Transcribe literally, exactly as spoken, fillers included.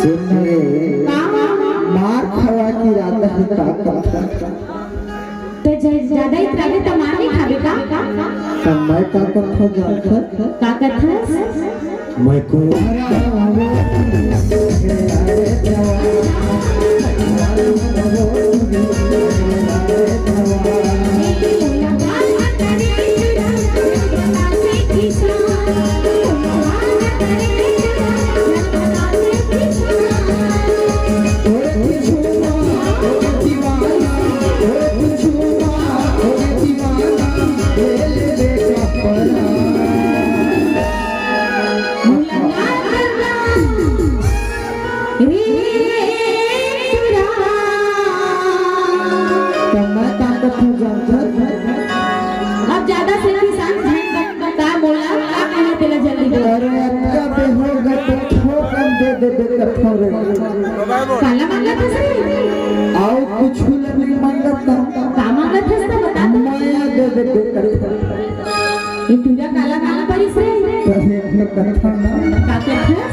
सुन रे, का? मार खवा के इरादा हे का करथस? त ज-, जादा इतराबे त मार नइ खाबे का? त मैं का करथों जानथस? का करथस? मैं को त मैं का करथों जानथस? अब जादा से किसान झन बन का मोला का कहना तेला जल्दी बोल। अरे अतका बेहोश गा तो थोकन दे देबे करथों रे। काला मांगत हस रे? अउ कुछू ल नइ मांगत ना। का मांगत हस त बता तो। मया दे देबे करथों। ये टूरा काला मांग परिस रे? अरे अपने कथा ना। का कथा?